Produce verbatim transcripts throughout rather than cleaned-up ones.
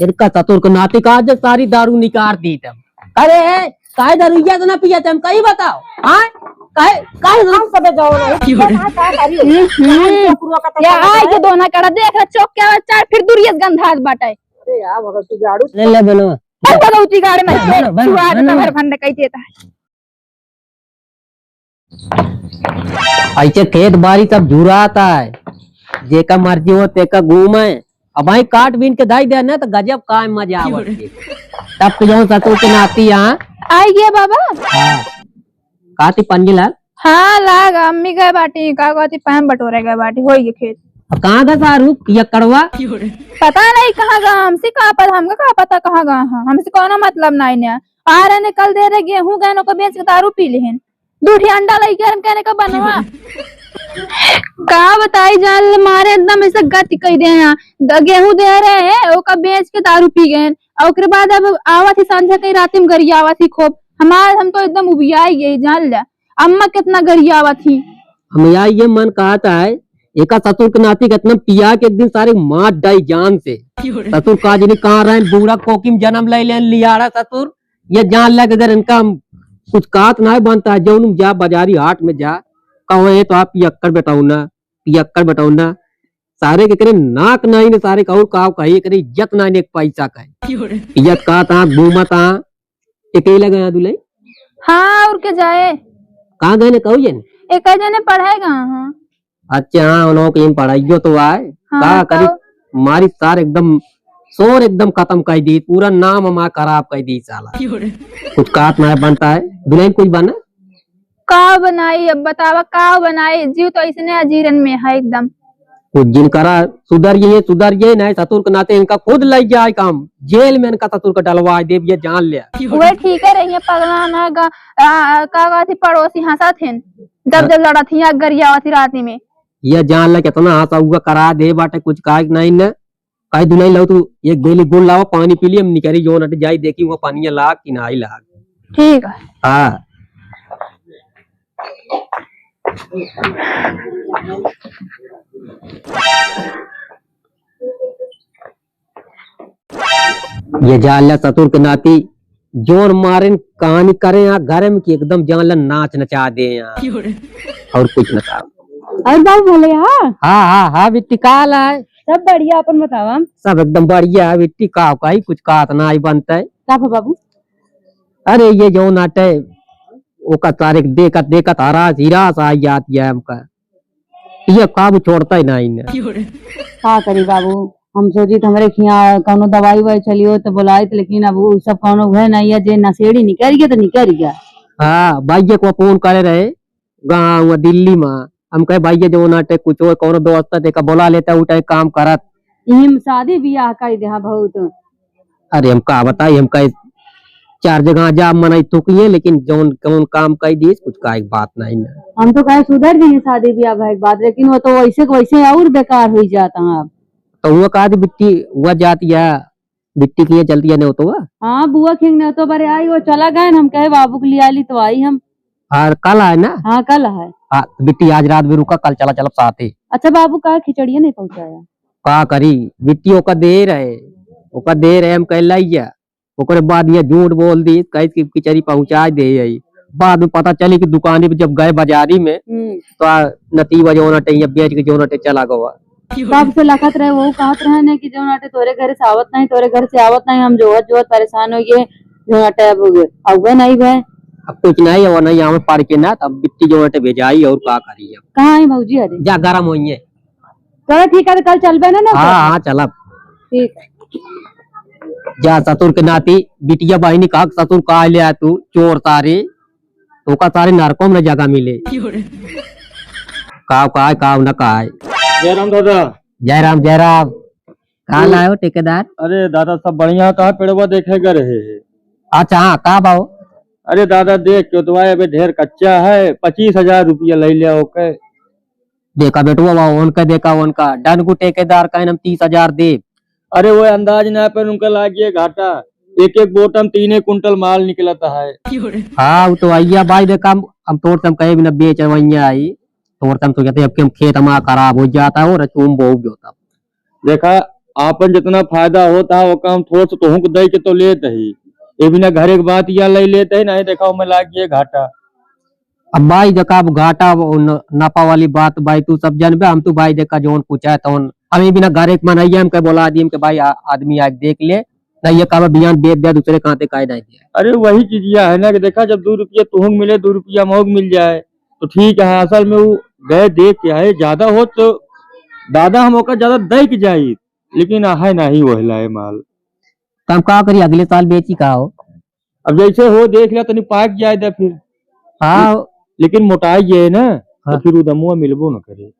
इनका ससुर के नाती का आज सारी दारू निकाल दी तब। अरे, काहे दारू इतना पिया तम, कहीं बताओ, हाँ? काहे, काहे हम सबे जाओ नहीं, का, का करी? हम्म, हम्म। कान के कुकुरवा का तो या समझ आई है। के दोना कड़ा देख रहा, चौक के आवाज चार फिर दूरिये से गंधात बाटे। अरे यार, भगत तू झाड़ू ले, ले, बनवा। अरे, भगवती गाड़ी में बन, बन, बन, चुआ बन, देता बन। हर भंड कह देता है। ऐसे खेत बारी सब झुरात है, जेका मर्जी हो तेका घूमे। अब भाई काट बीन के दाई दे ना तो गजब काय मजा आवत है। तब तो जौन ससुर के नाती यहाँ। आई गया बाबा। हाँ। काती पंजी लाग? हाँ, लाग, अम्मी गए बाटी, का कहती, पैम बटोरे गए बाटी, होई गए खेत। अब कहाँ गए सारू, पियक्कड़वा? पता नहीं कहाँ गए, हमसे का पता, हमका का पता कहाँ गए हैं, हमसे कौनो मतलब नहीं ने। आ रहे ने कल दे रहे गेहूं गए, ओकर बेच के दारू पी लेहन। दू ठे अंडा लई के हम कहने का बनवा। का बताई जान ले, मारे एकदम ऐसे गति कई दे हैं। द-, गेहूं दे रहे हैं, ओका बेच के दारू पी गए। और ओकरे बाद अब आवत ही संझा कई रात में गरिया आवत ही खूब। हमार, हम तो एकदम उबियाई गई जान ले। अम्मा कितना गरिया आवत ही। हम या ये मन कहता है, एका ससुर के नाती कितना पिया के एक दिन सारे मार डाई जान से। ससुर का जनी कहाँ रहे, बूढ़ा कोकी में जन्म ले लेन लियाड़ा ससुर। ये जान ले कि अगर इनका हम कुछ कात ना बनता है, जौन जा बाजारी हाट में जा, कहो, "ये तो आप पियक्कड़ बेटौना, पियक्कड़ बेटौना।" सारे के करे नाक नाई ने, सारे का और काव कही, करे इज्जत नाई ने एक पैसा का है। इज्जत का ता, घूमत ता, अकेला गया दुलई? हाँ, और के जाए? कहाँ गए ने कहू जन? एक जने पढ़ाए गए हैं। अच्छा, हाँ, उन्हों के इन पढ़ाइयो तो आए। हाँ, का करी? तो मारी सार एकदम, शोर एकदम खत्म कर दी, पूरा नाम हमारा खराब कर दी साला। कुछ कात ना बनता है, दुल्हन कुछ बना? का बनाई अब बतावा, का बनाई? जीव तो ऐसने अजीरन में है एकदम। कुछ जिन करा, सुधर ये, सुधर ये, नहीं ससुर के नाते इनका खुद लई जाए काम, जेल में इनका ससुर का डलवाए देब, ये जान ले। वह ठीक है रही है, पगला ना गा-, आ, आ, का कहती पड़ोसी हंसत हिन, जब, हाँ। जब लड़त ही, गरियावत ही राती में। ये जान ले कितना हंसा हुआ करा दे बाटे, कुछ काहे के नहीं न। काहे दुलई लाओ तू, एक बेली गुड़ लावा, पानी पी ली, हम निकरी जोन हटे जाई, देखी हुआ पानी लाग कि नाई लाग। ठीक है। हाँ। ये जान ला ससुर के नाती जोर मारेन कहानी करे यहाँ घर में कि एकदम जान ला नाच नचा दे यहाँ। और कुछ ना काम। और बाबू भले हाँ? हाँ, हाँ, हाँ, बिट्टी का हाल है? सब बढ़िया, अपन बतावा। सब एकदम बढ़िया है बिट्टी, का कही कुछ कात ना आई बनता है। का भा बाबू? अरे ये जौन आटे, ओका तारीख देखत, देखत हरास, हिरास आ जात है हमका। ये काबू छोड़ता ही नहीं ने। का करी बाबू, हम सोची त हमरे खिया कौनो दवाई उवाई चली हो त बोलाई त, लेकिन अब उ सब कौनो उहे नहीं है, जे नशेड़ी निकल गया त निकल गया। हाँ, भैया को फोन करे रहे, गाँव दिल्ली में, हम कहे भैया जौन आटे कुछ और कौनो व्यवस्था देखा बोला लेता, उ टाइम काम करत। इम शादी बियाह कई देहा बहुत। अरे हम का बताई, हम कहे चार जगह जा मनई थूकिए, लेकिन जौन कौन काम कई दिए, कुछ का एक बात नहीं ना। हम तो कहे सुधर दी शादी ब्याह भाई के बाद, लेकिन वो तो वैसे के वैसे और बेकार हुई जाता है अब। तो वो कहा थी बिट्टी, वो जाती है, बिट्टी की ये चलती है नहीं तो वो। हाँ, बुआ खिंग ने तो बरे आई, वो चला गए न, हम कहे बाबू के लिए आली तो आई हम। और कल है ना? हाँ, कल है। हाँ, बिट्टी आज रात भी रुका, कल चला चलब साथे। अच्छा बाबू, का खिचड़िया नहीं पहुँचाया? का करी, बिट्टी ओका दे रहे, ओका दे रहे, हम कह लाइया। ओकरे बाद ये झूठ बोल दी, कहे कि खिचड़ी पहुँचा दे आई। बाद में पता चली कि दुकानी पे जब गए बाजारी में, हम्म। तो आ, नती बजे ओना टे, ये बेच के जो ओना टे चला गवा। कब से लखत रहे, वो कहत रहे ने कि जो ओना टे तोरे घर से आवत नहीं, तोरे घर से आवत नहीं, हम जोहत जोहत परेशान हो गए, जो ओना टे अब, अब नहीं भे। अब कुछ नहीं है, वो नहीं आवे पढ़ के ना, तब बिट्टी जो ओना टे भेजाई और का करी अब। कहाँ है भौजी? अरे जा गरम होइए। चलो ठीक है, तो कल चलबे ना, ना हाँ, हाँ, चलब। ठीक। जा ससुर के नाती, बिटिया बहिनी का ससुर का ले आ तू, चोर सारे, ओका सारे नरकों में जगह मिले। काव काय, काव न काय। जय राम दादा। जय राम, जय राम। कहाँ अरे, लायो ठेकेदार? अरे दादा, सब बढ़िया, कहाँ पेड़वा देखे गए रहे? अच्छा, हाँ, का बाओ? अरे दादा, देख, चोतवा अबे ढेर कच्चा है, पच्चीस हजार रुपया ले लिया ओके। देखा बेटुआ, वा उनका देखा, उनका डन को ठेकेदार का हम तीस हजार दे। अरे वो अंदाज ना पर उनका लागिए घाटा, एक एक बोट में तीन एक कुंटल माल निकलता है। हाँ, वो तो आइया भाई देखा, हम, हम तोर से हम कहे भी ना बेच वैया आई, तोर से हम सोचते अब कि हम खेत हमारा खराब हो जाता है और चूम बो भी होता। देखा, आपन जितना फायदा होत है, ओका हम थोड़ से तोहूँ के दे के तो लेत ही। ये बिना घरे के बात या ले लेत ही, नहीं देखा, ओमे लाग गए घाटा। अब भाई देखा, अब घाटा, वो न-, नफा वाली बात भाई तू सब जानबे, हम तो भाई देखा जौन पूछा है तौन, हम ये बिना घरे के मनैया हम कह बोला दी, हम के भाई आ-, आदमी आज देख ले, नहीं ये कहबे बियान बेच दे, दूसरे कहाँ ते काहे नहीं दिया। अरे वही चीजिया है ना कि देखा, जब दो रुपया तुहूँ मिले, दो रुपया मौग मिल जाए, तो ठीक है। असल में वो गए देख के आए, ज्यादा हो तो दादा हम ओकर ज्यादा दे के जाई, लेकिन आहे नहीं वहला है माल। तो हम का करी, अगले साल बेची का हो? अब जैसे हो देख लिया, तनी पाक जाए दे फिर। हाँ। लेकिन मोटाई ये है ना, तो हाँ। फिर उदमुआ मिलबो न करे।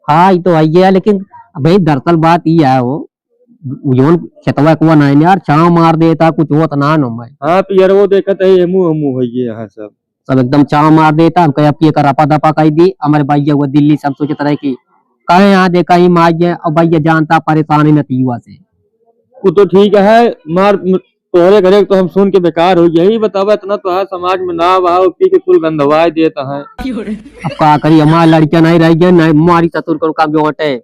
हाँ, ये तो है ये, लेकिन भाई दरअसल बात ये है हो, जौन खेतवा कुआ नहीं यार, छाँव मार देता, कुछ होत ना नो मैं। हाँ, पियरवो देखत है, एमू हमू है ये यहाँ सब। सब एकदम छाँव मार देता, हम कहे अब की एकर रफा दफा कर दी। हमारे भैया वो दिल्ली सब सोचत रहे कि कहे यहाँ देखा ही मार गए, और भैया जानता परेशानी नतीवा से। वो तो ठीक है, मार तोहरे घरे तो हम सुन के बेकार हो गया। ही बतावा, इतना तोहार समाज में ना बा, पी के कुल गंधवाए देता है। अब का करी, हमार लड़कियां नहीं रह गए, नहीं मारी ससुर को काम जो हटे।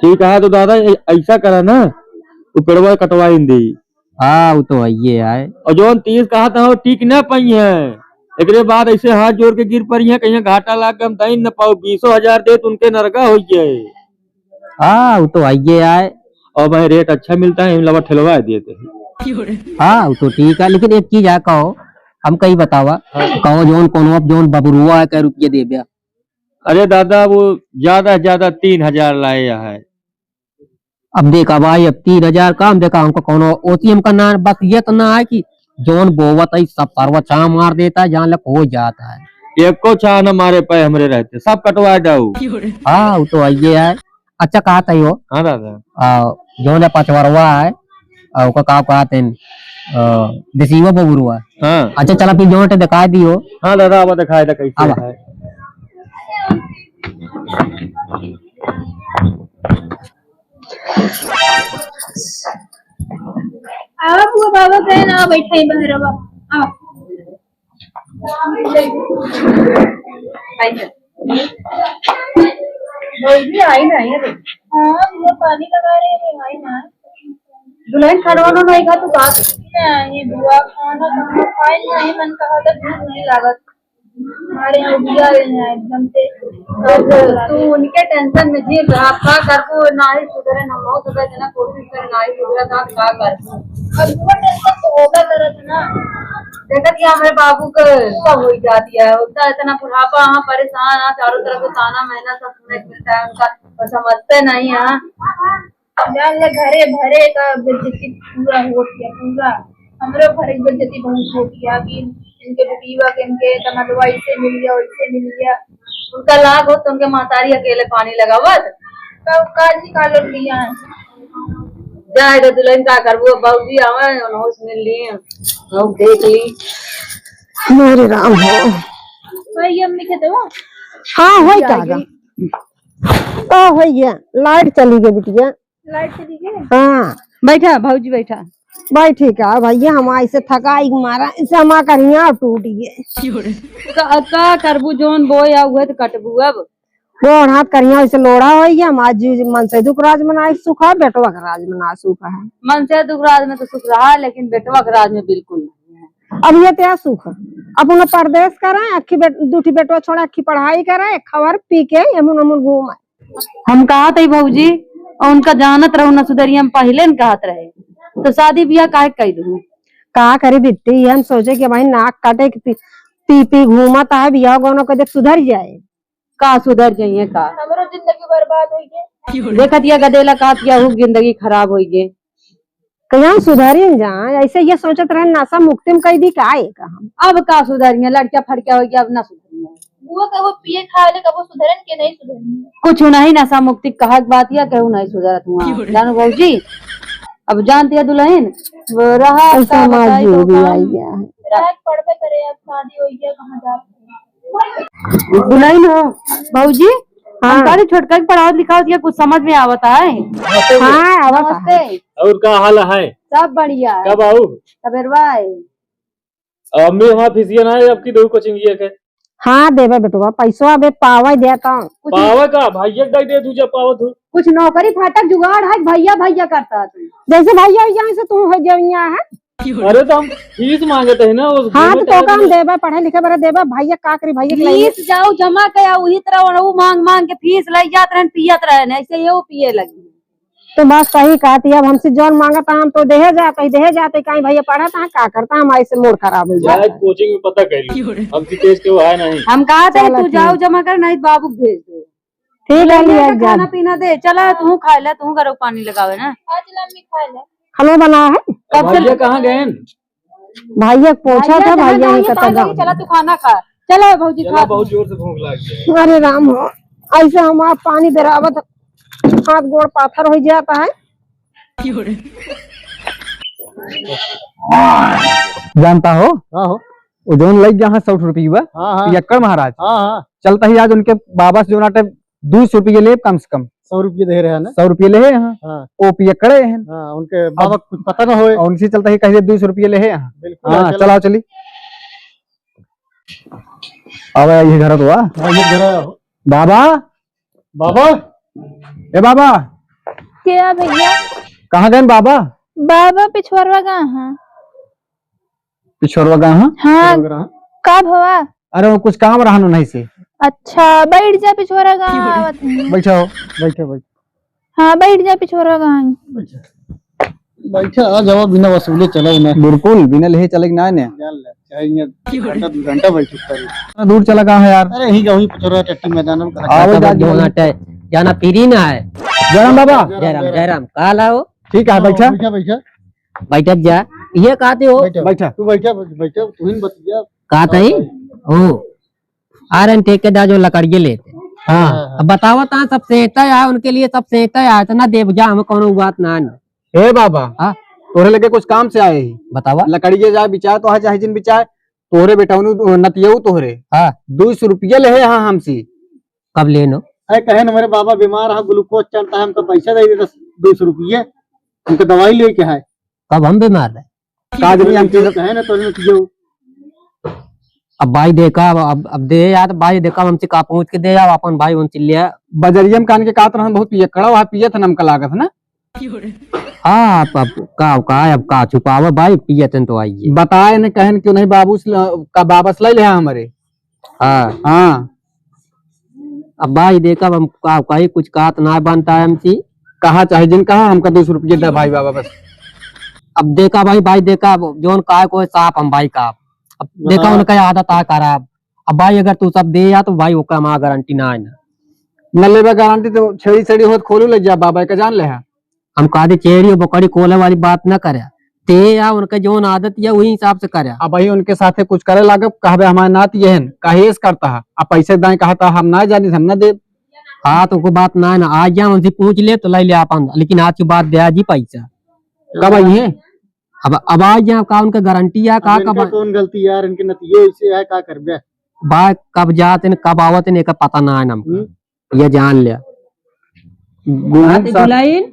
ठीक है, तो दादा, ऐ-, ऐसा करा ना, तू पेड़वा कटवा ही दे। हाँ, वो तो है, ये है। और जौन तीस कहा था, वो टिक ना पाई है। एकरे बाद ऐसे हाथ जोड़ के गिर पड़ी है, कहीं घाटा लाग के हम दही न पाओ, बीसो हजार दे, तो उनके नरगा हो जाए। हाँ, वो तो है, ये है। और भाई, रेट अच्छा मिलता है, हम लवा ठेलवा देते हैं। हाँ, वो तो ठीक है, लेकिन एक चीज है, कहो, हम कहीं बतावा, हाँ। कहो, जौन कोनो अब जौन बबरुआ है, कै रुपये देबे? अरे दादा, वो ज्यादा से ज्यादा तीन हजार लाए है। अब देखा भाई, अब तीन हजार का हम देखा, हमको कौनो ओसी हमका ना, बस ये तो ना है कि जौन बोवत है, सब परवा छाँव मार देता है, जहाँ लक हो जाता है। एको छाँव न मारे पाए हमरे रहते, सब कटवा डाऊ। हाँ, वो तो है, ये है। अच्छा, कहा था यो? हाँ दादा। आ, जौन है पचवरवा है, आ, ओका का कहते हैं, आ, देसीवा बबुरवा। हाँ। अच्छा, चला फिर जौन टे दिखाई दियो। हाँ दादा, अब दिखाई दे कैसे आवा। है। आवा बुआ बाबा कहे ना, बैठा ही बहरवा। आवा। भौजी आई ना, ये देख। हाँ, वो पानी लगा रहे हैं, आई ना। दुल्हन खड़वा ना नहीं खा, तू बात। नहीं, बुआ, खाना तो खाए नहीं, मन कहा था, भूख नहीं लागत। हमारे यहाँ उबिया रहे हैं एकदम से। अब तू उनके tension में जी रहा, का करबू, ना ही सुधरे, ना बहुत सुधरे, ना कोशिश करे, ना ही सुधरे, तो आप का करबू? अब वो tension तो होगा करत ना। देखत कि हमरे बाबू के सब हो जाती है, उतना इतना बुढ़ापा, हाँ, परेशान, हाँ, चारों तरफ से ताना मेहना सब सुने के मिलता है उनका, और समझते नहीं हैं। जान ले, घरे भरे का बेइज्जती पूरा हो गया, पूरा। हमरो घर के बेइज्जती बहुत हो गया कि इनके बेटीवा के, इनके दमादवा ऐसे मिल गया, वैसे मिल गया। उनका लाग हो तो उनके महतारी अकेले पानी लगावत। का, का निकालो लिया है? जाए दे दुल्हन, का करबू, अब बाबूजी आवे, उन्हों से मिल लिए, हम देख ली। मेरे राम हो। भाई, ये अम्मी खेते हो? हाँ, होई ये का आई गा? गई। का होई गया? लाइट चली गई बिटिया। लाइट चली गई? हाँ। बैठा भौजी, बैठा। बैठी का भैया, हम ऐसे थकाई के मारा, ऐसे हमार करिया टूट गए। का, का करबू, जौन बोया उहे तो कटबू अब। गोड़ हाथ करिया ऐसे लोढ़ा हो गया, हम आज जी मनसे दुख राज मनाए सुख है, बेटवा के राज मना सुख है। मनसे दुख राज में तो सुख रहा, लेकिन बेटवा के राज में बिल्कुल नहीं है। अब ये क्या सुख है? अब उन्हें परदेस करे, अक्खी बेट-, दूठी बेटवा छोड़े, अक्खी पढ़ाई करे, खबर पी के एमुन एमुन घूमे। हम कहत हई भौजी, और उनका जानत रहू न सुधरिया, हम पहिले न कहत रहे, तो शादी बियाह काहे कई दू? का करी बिट्टी, ये हम सोचे कि भाई नाक काटे के पी, पी, पी घूमत है, बियाह गौना को देख सुधर जाए। का सुधर जाइए का? हमरो जिंदगी बर्बाद होई गई। देखत या गदेला कहत या हु जिंदगी खराब होई गई। कहाँ सुधरी न जाए, ऐसे ये सोचत रहे नशा मुक्ति में कह दी का एक हम। अब का सुधरिए, लड़किया फड़किया हो गया, अब ना सुधरिए। बुआ कबो पिए खाए ले, कबो सुधरन के नहीं सुधरन। कुछ नहीं, नशा मुक्ति कहक बात या केहू नहीं सुधरत हुआ। क्यों रे? जानो भौजी, अब जानती है दुल्हन, वो रहा ऐसा का मार बताई जो तो भी काम। आई गया है। रात पड़बे करे, अब शादी हो गया, कहाँ जा। दुल्हन हो, भौजी, हाँ। हम कहते छोटका के पढ़ावत लिखावत या कुछ समझ में आवत है? हाँ, आवत है। नमस्ते। और का हाल है? सब बढ़िया है। कब आऊ? सबेरवा है। अम्मी हमार फीसिया ना है, अब की दो कोचिंग ये के। हाँ देबे बेटवा, पैसवा अबे पावे देता। कुछ पावे का? भैया के दे दे तू, जब पावत हो। कुछ नौकरी फाटक जुगाड़ है, भैया भैया करता है तू। जैसे भैया हो, यहाँ से तू हो जाओ यहाँ है। अरे तो हम फीस मांगत है ना, उस हाँ, तो तोका हम देबे, पढ़े लिखे बरे देबे, भैया का करी, भैया के लिए। फीस जाओ जमा कया, वही तरह वो मांग मांग के फीस लई जात रहन, पियत रहन, ऐसे ये वो पिए लगी। तो बस सही कहती है, अब हमसे जौन मांगत हम तो देहे जात है, देहे जात है, कहीं भैया पढ़त है, का करता, हम ऐसे मूड खराब हो जाए। जाए कोचिंग में पता कर ली, हमसे तेज के वो है नहीं। हम कहा थे चलो तू ठीक। जाओ जमा कर, नहीं तो बाबू भेज दो। ठीक है, चलो, लिया ये जा। खाना पीना दे, चला तू खा ले, तू गरम पानी लगावे ना। आज लम्मी खा ले। खाना बना है? कब से भैया कहाँ गए? भैया पूछा भैया था, जहाँ भैया जाएंगे, कतौ तहाँ जाओ। जाएंगे, चला तू खाना खा। चला भौजी, चला, खा। बहुत जोर से भूख लाग गया। अरे राम हो, ऐसे हम आप पानी बेरावत, हाथ गोड़ पाथर हो जाता है। जानता हो? हाँ हो। वो जौन लग गया है सौ रुपये, हाँ, हाँ। पियक्कड़ महाराज। हाँ, हाँ। चलता ही आज उनके बाबा से जो नाटे दो सौ रुपये ले कम से कम। सौ रुपये दे रहे हैं ना? सौ रुपये ले हैं, हाँ। हाँ। वो पियक्कड़े हैं। हाँ, उनके बाबा अब कुछ पता ना होए। और उनसे चलता ही कह दे दो सौ रुपये ले हैं, हाँ। बिल्कुल, हाँ, चलो। चलाओ चली। अब ये घर तो हुआ। हाँ, ये घर है। बाबा। बाबा। ए बाबा। क्या भैया? कहाँ गए बाबा? बाबा पिछुआरवा गए हैं। पिछुआरवा गए हैं? हाँ। पिछुआरवा गए हैं। का भवा? अरे वो कुछ काम रहा नहीं से। अच्छा, बैठ जा पिछुआरवा गए हैं, आवत हैं। बैठा हो। बैठा, बैठा। हाँ, बैठ जा पिछुआरवा गए हैं। बैठा। बैठा, आ जावा, बिना वसूले चला ही ना। बिल्कुल, बिना लेहे चले के ना ने। जान ले, चाहे ये घंटा, दो घंटा बैठ सकता है। इतना दूर चला कहाँ है यार? अरे, यहीं का वही पिछुआरवा टट्टी मैदान में। आवे जा, जाना फ्री ना है। जय राम बाबा। जय राम, जय राम। का ला हो? ठीक है, बैठा। बैठा, बैठा। बैठत जा। ये कहते हो? बैठा। बैठा। तू बैठा, बैठा, तू ही बतिया। कहत ही? ओ। आ रहे हैं ठेकेदार जो लकड़िए लेते। हाँ। अब बतावा ता सब सेहता है, उनके लिए सब सेहता है, इतना देव जा, हम कौनो बात ना है। हे बाबा, हाँ? तोहरे लगे कुछ काम से आए ही। बतावा। लकड़िए जाए बिचाए, तो चाहे जिन बिचाए, तोहरे बेटा उनु नतियऊ तोहरे। हाँ। दो सौ रुपया ले है, हाँ, हमसे। कब लेनो? अरे कहे न, मेरे बाबा बीमार है, ग्लूकोज चढ़ता है, हमको पैसा दे दे दस, दो सौ रुपये, हमको दवाई लेके है। कब हम बीमार रहे? का जनी हम जो कहे ना, तो नहीं जो। अब भाई देखा, अब, अब, अब दे यार, भाई देखा, हमसे का पहुँच के दे यार, अपन भाई उनसे लिया। बजरिया में कान के कात रहन, बहुत पियक्कड़ा वहाँ पियत है, हमका लागत है ना। हाँ, अब, अब का, का, अब का छुपावे भाई, पियत हैं तो आइए। बताए न कहन क्यों नहीं बाबू से ल-, का बाबस ले ले हमरे। हाँ। हाँ। अब भाई देखा, हम का, कहीं कुछ कात ना बनता है हमसे। कहा चाहे जिन कहा, हमका दो सौ रुपये दे भाई बाबा बस। अब देखा भाई, भाई देखा, अब जौन का कोई साफ हम भाई का। अब देखा हाँ। उनका आदत आ खराब। अब भाई अगर तू सब दे या तो भाई ओका हमार गारंटी ना है ना। न लेबे गारंटी तो छेड़ी छेड़ी होत खोलू लग जा बाबा का जान ले है। हम कहा दे छेड़ी और बकरी खोले वाली बात ना करे। ते या उनके जौन आदत या वही हिसाब से करे। अब भाई उनके साथे कुछ करे लागब कहबे हमारे नात ये है, काहे ऐस करता है। अब पैसे दाएं कहता हम ना जानी हम ना देब। हाँ तो कोई बात ना है ना, आ गया उनसे पूछ ले तो ले ले आप अंदर, लेकिन आज के बाद दे जी पैसा। कब आई है? अब, अब आ गया का उनका गारंटी है का अब इनका कब? कौन गलती यार, इनके नतिये ऐसे है का करबे? बा कब जात हैं, कब आवत हैं, एका पता ना है हमका। हम्म। ये जान लिया। हाँ, तो गुलाइन।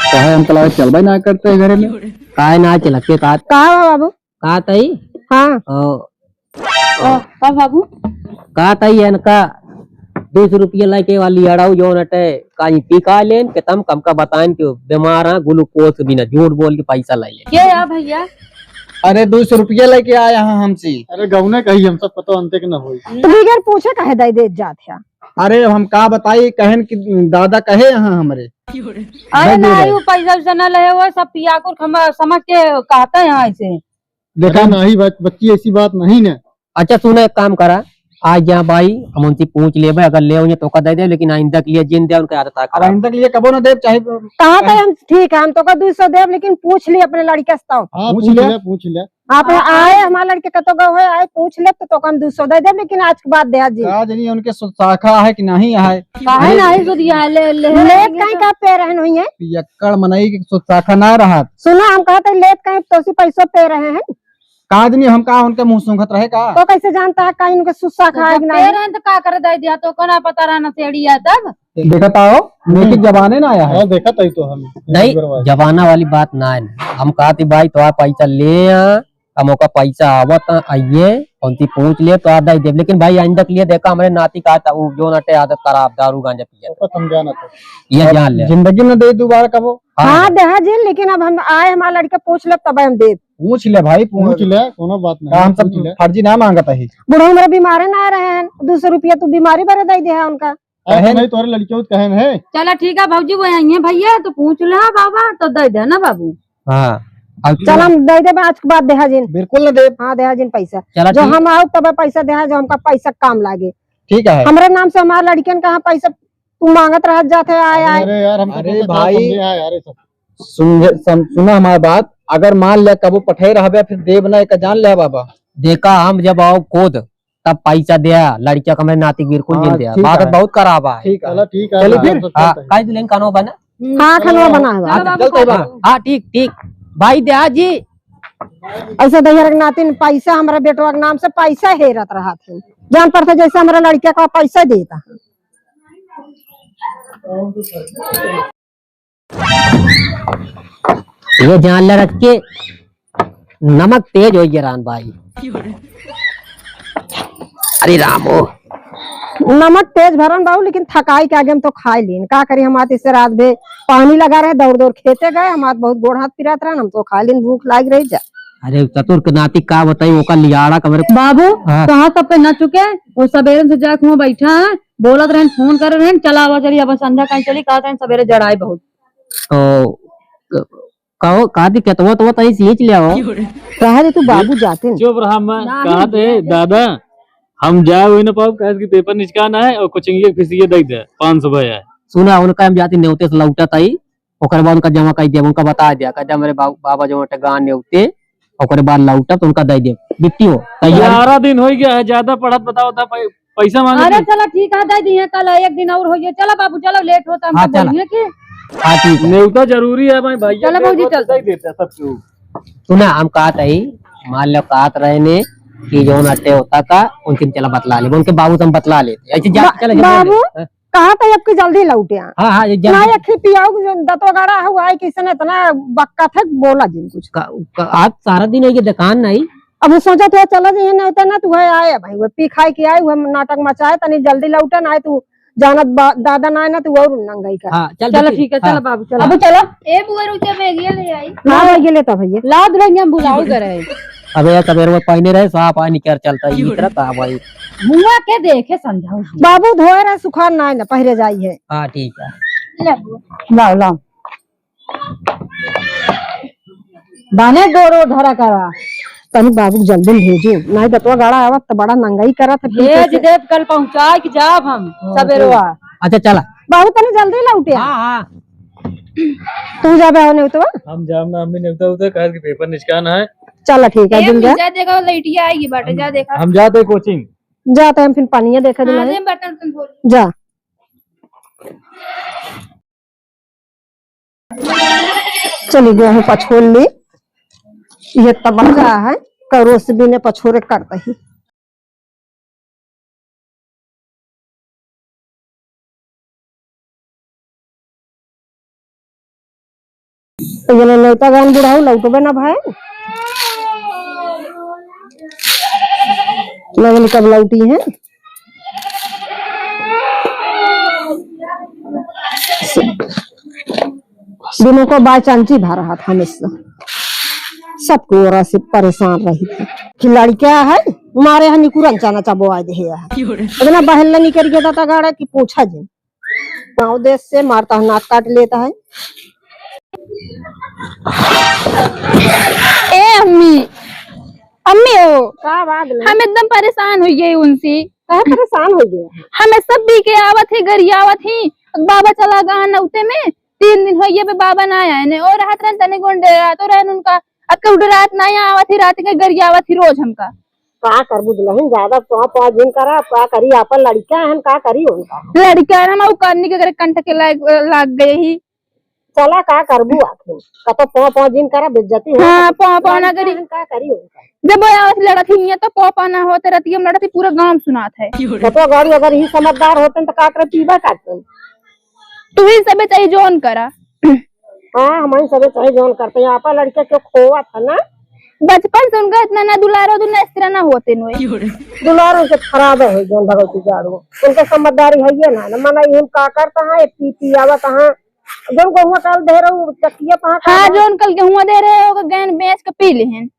काहे हमका लगा चलबे ना करते घरे में? काहे ना चलत के का? का हुआ बाबू? का तई? हाँ। ओ, ओ, का बाबू? का तई इनका दो सौ रुपया लेके वाली अड़ाऊ जौन अटे, काई पी का लेन, के तम कम का बताएन कि बीमार हैं, ग्लूकोज के बिना झूठ बोल के पैसा ले लेन। के या भैया? अरे, दो सौ रुपया लेके आया है हमसे। अरे, गौने कही हम सब पता अंते के ना होई। तो बिगर पूछे काहे दे दे जात है? अरे, अब हम का बताई, कहन कि दादा कहे यहाँ हमरे। अरे दे दे नहीं, रहे। वो पैसा वैसा ना ले, वो सब पियाकुर खमा-, समझ के कहते हैं ऐसे। देखा अरे नहीं बच-, बच्ची ऐसी बात नहीं ना। अच्छा सुनो, एक काम करा, आज जा भाई, हम उनसे पूछ लेबे, अगर ले होइए तो का दे दे, लेकिन आइंदा के लिए जिन दे, उनके आदत आ अब खराब। आइंदा के लिए कबो ना देब, चाहे कहा था हम, ठीक है, हम तो का दो सौ देब, लेकिन पूछ ली अपने लड़के से तो। हाँ, पूछ पूछ ले। ले, पूछ ले। आप आए, हमारे लड़के कतो गए होए, आए पूछ ले तो, तो हम दो सौ दे देब, लेकिन आज के बाद दे जी। का जनी उनके सु-, शाखा है कि नहीं है? काहे अरे नहीं सुधिया ले, ले लेत काहे का पे रहन हुई है? पियक्कड़ मनई के सु-, शाखा ना रहत। सुना, हम कहते लेत काहे तो सी पैसों पे रहे हैं। का आदमी हम का उनके मुंह सूंघत रहे का? तो कैसे जानता है का इनके सुस्सा खाए कि नहीं? तेरे तो का कर दे दिया, तो कोना पता रहा ना तेड़ी है तब। देखत आओ, नेकी जमाने ना आया है। हाँ, देखत आई तो हम। नहीं, जमाना वाली बात ना है ना। हम कहा थी भाई तो आप पैसा ले आ, हम ओका पैसा आवत आइए, उनसे पूछ ले तो आ दे देब। लेकिन भाई, आइंदा के लिए देखा, हमरे नाती का था, वो जो नटे आदत खराब, दारू गांजा पिए। ओका समझाना था। ये जान ले। जिंदगी में दे दोबारा कबो। हाँ। हाँ, देहा जी, लेकिन अब हम आए, हमारा लड़का पूछ ले, तब हम देब। पूछ ले भाई, पूछ पूछ ले, कोनो बात नहीं, का हम सब पूछ ले। फर्जी ना मांगत ही। बुढ़ऊ मेरे बीमारे ना रहे हैं, दो सौ रुपया तू बीमारी भरे दे दे है उनका। अरे कहे नहीं, तोहरे लड़कियों के कहे नहीं। चला ठीक है भौजी, वो आई है भैया, तो पूछ ले बाबा, तो दे दे ना बाबू। हाँ। अब चल, हम दे देबे आज के बाद देहा जिन। बिल्कुल ना देब। हाँ, देहा जिन पैसा। चला जो ठीक। हम आओ तबे पैसा देहा, जो हमका पैसा काम लागे। ठीक है। हमरे नाम से हमारे लड़कियन का यहाँ पैसा तू मांगत रहत जात है, आए, आए। अरे यार, हम तो अरे भाई। समझे हैं यार, ये सब। सुन, सम-, सुना हमार बात, अगर मान ले कबो पठे रहबे, फिर देब ना, एक जान ले बाबा। देखा, हम जब आओ खुद, तब पैसा दे, लड़किया का हमरे नाती बिल्कुल हाँ, जिन दे। ठीक बात है। बहुत खराब है। ठीक है। चलो, ठीक है, चलिए फिर। हाँ, काहे दुल्हन खानो बना? हाँ, खानो बना है। हाँ, चलो बाबू, चलते हैं बाबू। हाँ, ठीक, ठीक। भाई दे जी। ऐसा दैया के नाती पैसा हमरे बेटवा के नाम से पैसा हेरत रहत है। जान पड़ता जैसे हमरे लड़किया का पैसा देता। ये जान ले रख के नमक तेज होइ गया रान भाई। अरे रामो। नमक तेज भरन बाबू, लेकिन थकाई के आगे हम तो खाए लीन। का करी, हम आत इससे रात भे पानी लगा रहे, दौड़ दौड़ खेते गए, हम आत बहुत गोड़ हाथ पिरात रहन, हम तो खाए लीन, भूख लाग रही जा। अरे चतुर के नाती का बताई, ओका लियाड़ा कमरे। बाबू, हाँ। कहाँ सब पे न चुके, वो सबेरे से जाके वहाँ बैठा है, बोलत रहन, फोन कर रहन, चला आवा चली, अब संध्या कहीं चली, कहा रहन सबेरे जड़ाई बहुत। तो क-, कहो, का दिक्कत हुआ, तो वो तहीं सींच लिया हो। कहा रे तू बाबू जाते न। चुप रहा, मैं ना, कहा नहीं, थे, नहीं। दादा, हम जाए वही ना पाओ, काहे कि पेपर निचकाना है और कोचिंग के फीस ये दे दे, पाँच सौ भैया। सुना, उनका हम जाती नेवते से लौटत आई, ओकर बाद उनका जमा कर दिया, उनका बता दिया, कह दिया, "मेरे बाबू, बाबा जो अटे गान नेवते, ओकरे बाद लौटब तो उनका दे देब।" बिट्टी हो, तैयार? ग्यारह दिन हो गया है, ज्यादा पढ़त बताओ था, पै-, पैसा मांगे अरे थे। चलो ठीक है, दे दिए कल, एक दिन और होइए। चलो बाबू, चलो, लेट होता, हमको हाँ, चलो। बोलिए कि हाँ, ठीक है। नेवता जरूरी है भाई, भैया चलो के भौजी, बात चल। दे देते हैं सब क्यों। सुना, हम कहत हई, मान लो कहत रहे ने कि जौन अटे होता का, उनसे चला बतला ले, उनके बाबू से हम बतला लेते। ऐसे जा, बा-, चले, चले, बाबू, हाँ। कहा था अब की जल्दी लौटे आ। हाँ, हाँ, ये जल्दी। ना, एक ही पियाऊ जो दतवा गाड़ा हुआ है, किसी ने इतना बक्का था, बोला जिन कुछ। का, का, आज सारा दिन है ये दुकान नहीं। अब वो सोचा था चला जाइए, नहीं तो ना तू है आए भाई, वो पी खाए के आए, वो नाटक मचाए, तनी जल्दी लौटे ना आए, तू जानत बा-, दादा ना आए ना, तू और नंगाई कर। हाँ, चल चलो बेटी। ठीक है, हाँ। चलो बाबू, चलो। अब चलो। ए बुआ रुक जा, बैग ये ले आई। हाँ, बैग ये लेता भैया। ला दुल्हन, हम बुलाओ करे। अबे यार, सबेरे में पहने रहे, साफ आ निकर चलता, ये तरह का भाई। मुआ के देखे समझाऊ। बाबू धोए रहे, सुखार ना है ना, पहिरे जाई है। हाँ, ठीक है। ले बुआ। लाओ, लाओ। बाने गोरो धरा करा। तनी बाबू के जल्दी में भेजो, नहीं दतवा गाड़ा आवत तो बड़ा नंगाई करत है, फिर भेज कैसे? देब, कल पहुँचा के जाब हम हाँ, सबेरवा। अच्छा, चला। बाबू तनी जल्दी लौटे। हाँ, हाँ। तू जाबे हो नेवतवा? हम जाब ना, हमने नेवता उता कहे कि पेपर निचकाना है। चला ठीक है, ए, जल्दी जा। जा देखा, लइटिया आएगी बाटे, जा देखा। हम जाते कोचिंग। जाते हम फिर पानिया देखा हाँ, दुल्हन। ले बर्तन तुम धो लो। जा। चली गए हैं पछोर ली। ये तो बच्चा है, करोस भी ने पछोरे करते ही। तो ये नेवता गान बुढ़ाऊ लौटबे ना भाई। लगन कब लौटी है? दिनों को बाय चांची भा रहा था हमेशा। सबको ओरा से परेशान रही थी। कि लड़का है, मारे है निकुरन चाना चाबो आए दे है। इतना बहल निकल गया था गाड़ा कि पूछा जी। गाँव देश से मारता है, नाक काट लेता है। ए अम्मी, अम्मी हो। का बात नहीं? हम एकदम परेशान हो गए उनसे। काहे परेशान हो गए? हमें सब पी के आवत ही, गरियावत ही। बाबा चला गए नौते में, तीन दिन हो गए बे बाबा ना आए ने। और रात रहन तने गुंडे रात और रहन उनका, अब के उठ रात ना आवत ही, रात के गरियावत ही रोज हमका। का करबू दुल्हन, ज्यादा तो पाँच दिन करा, का करी, आपन लड़का हन, का करी उनका? लड़का हन, हम उ करनी के करे कंठ के लाग, लाग गए ही। चला, का करबू आखिर? कतो पाँव, पाँव जिन करा, बेइज्जती हो। हाँ, पाँव, पाँव ना लड़का करी। हन, का करी उनका? जब वो आवत लड़त ही है, तो पाँव, पाँव ना होते रहती, हम लड़त ही पूरा गाँव सुनात है। कतो गाड़ी अगर ही समझदार होते तो का करे पीबा करते? तू ही सबे चाही जौन करा। हाँ, हम ही सबे चाही जौन करते हैं। आपा लड़के के खोवा था ना, बचपन से उनका इतना ना दुलारो, तो ना इस तरह ना होते नोए। दुलारो से खराब है जौन भगवती गाड़ू। उनका समझदारी है ये ना, ना मना ये का करता है, पी पी आवत है। जौन गहुआ काल दे रहे हो, चक्किया पहाँ हाँ, काल जौन कल गेहुआ दे रहे हो, गैन बेच के पी लेहन।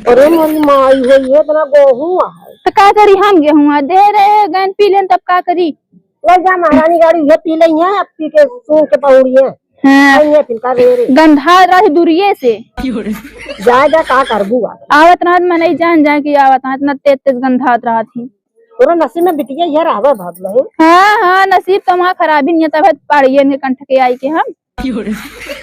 अरे मोरी माई हो, ये इतना गेहूं है। तो का करी हम, गेहुआ दे रहे, गैन पी लेन, तब का करी? ले जा महारानी गाड़ी, ये पी लेइहैं, अब पी के सूंघ के पहुड़िए। हाँ। आई है फिर का रे रे। गंधा रही दूरिये से। जा जा, का करबू आ? आवत रहत मनई जान जाए कि आवत रहत, इतना तेज तेज गंधात रहत ही। तोरा नसीब में बिटिया ये रहबे भाग नहीं। हाँ, हाँ, नसीब तो हमार खराबी नहीं है, तब पाड़िए ने कंठ के आई के हम।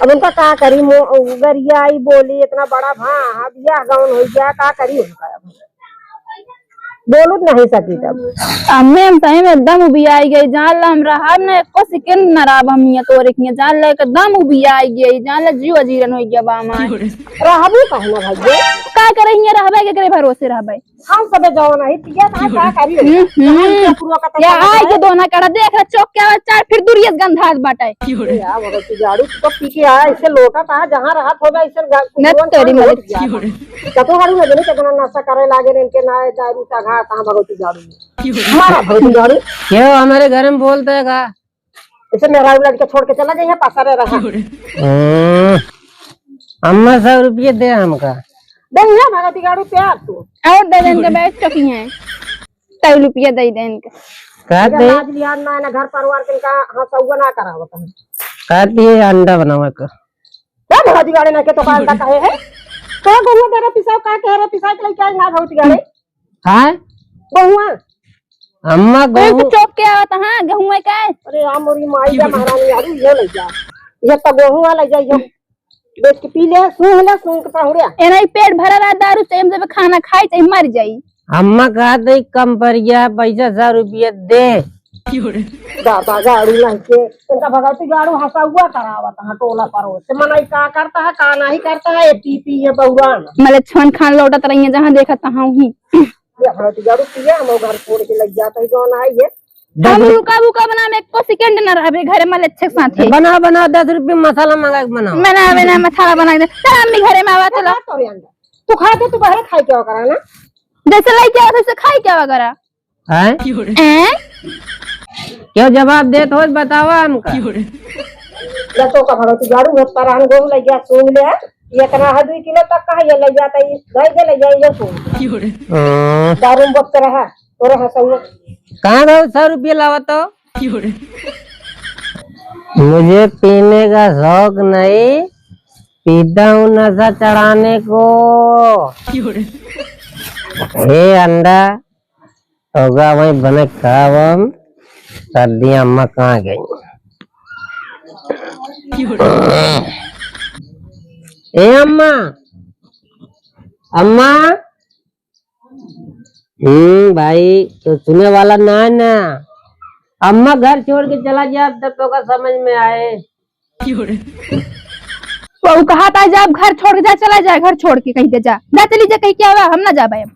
अब उनका का करी, मो-, गरियाई बोली, इतना बड़ा भा, हाँ, बियाह गौन हो गया, का करी उनका अब? बोलू तो नहीं सकी तब। अम्मे, हम सही में एकदम उबियाई गई, जान ला हम रहब ना, एको सेकंड ना रहब हम हियां तोरे हियां, जान ला एकदम उबियाई गई, जान ला जीव अजीरन हो गया बा हमार। रहबू काहे ना भाई? का करे हियां रहबे, केकरे भरोसे रहबे? हम सबे जवान है, पिया था, का करी? हम्म, हम्म। कहाँ के पूरा का या तैयार आई है? के दोना कड़ा देख रहा, चौक के आवाज चार फिर दूरिये से गंधात बाटे। अरे यार, भगवती गाड़ू, तू तो पी के आया, ऐसे लोटा था, जहाँ रहत होगा, ऐसे गा-, नत कुकुरन तोरी खान मलिक। लोट गया। कतो गाड़ू में देने कितना नशा करे लागे रे, इनके ना दारू का घाट, हाँ, भगवती गाड़ू। मारा भगवती गाड़ू। क्यों हमारे घर में बोलता है का? इसे मेहरारू लड़के छोड़ के चला जाइए, पसरे रहा। हम्म, अम्मा, सौ रुपये दे हमका। दे यहाँ भगवती गाड़ू प्यार तू। और दे देन के बैठ चुकी हैं। सौ रुपया दे देन के। का अगर दे? लाज लिहाज ना है ना घर परिवार के, इनका हंसौआ ना करावत है। का दिए अंडा बनावे का? का भगवती गाड़ू ना के तो का अंडा कहे है? तो गोहुआ दे रहे पिसाव, का कह रहे पिसाव के लेके आए ना भगवती गाड़ू? हाँ? गोहुआ। अम्मा, कोई तो गोहूँ चौक के आवत, हाँ, गेहूं है का? अरे यार, मोरी माई का महारानी यार, ये ले जा। ये तो गोहूँ वाला जा, ये बेच के पी ले, सूंघ ले, सूंघ के पहुड़िया। एना ही पेट भरा रहा दारू से, हम जब खाना खाई, चाहे मर जाई। अम्मा कहा थे कम पर गया, पैसा सौ रुपया दे। दादा गाड़ू नहीं के, इनका भगवती गाड़ू हंसा हुआ करावत, हाँ, टोला परोस से। मनई का करता है, का नहीं करता है, ये पी पी, ये बउरान। मले छन खान लौटत रही है, जहाँ देखत तहाँ ही। ये अपना तो जरूर पिया, हम घर छोड़ के लग जाता है, जौन आई है। हम दस रुपये रुका बुका बना में एको सेकंड ना रहबे, घरे में अच्छे के साथ है। बना, बना, दस रुपये मसाला मंगा के बनाओ। बना, बना, मसाला बना के दे। चल, अम्मी घरे में आवा, चलो। क्या करे अंडा? तू खा दे, तू बाहर खाई क्या करा ना? जैसे लाई क्या, वैसे खाई क्या वगैरह? हैं? हैं? क्यों जवाब देत हो, बतावा हमका। जब तो का भगवती गाड़ू घर पर आन गोम लग गया, सूंघ ले। ये कना है दुई किलो तक का है, ये लइ जाता, ये गाय के लइ जाए, ये को। हाँ। दारू में बकत रहा, तोरे हंसौआ। कहाँ गए सौ रुपये लावा तो? मुझे पीने का शौक नहीं, पीता हूँ नशा चढ़ाने को। हे अंडा, होगा वहीं बने खावम, सर्दी अम्मा कहाँ गई? ए अम्मा, अम्मा, हम्म, भाई, तो सुने वाला ना है ना। अम्मा घर छोड़ के चला गया, तब तो का समझ में आए। वो कहा था, "जा, घर छोड़ के जा, चला जाए, घर छोड़ के," कही दे, "जा, जा, चली जा," कही, "क्या हुआ, हम ना जाबे अब।"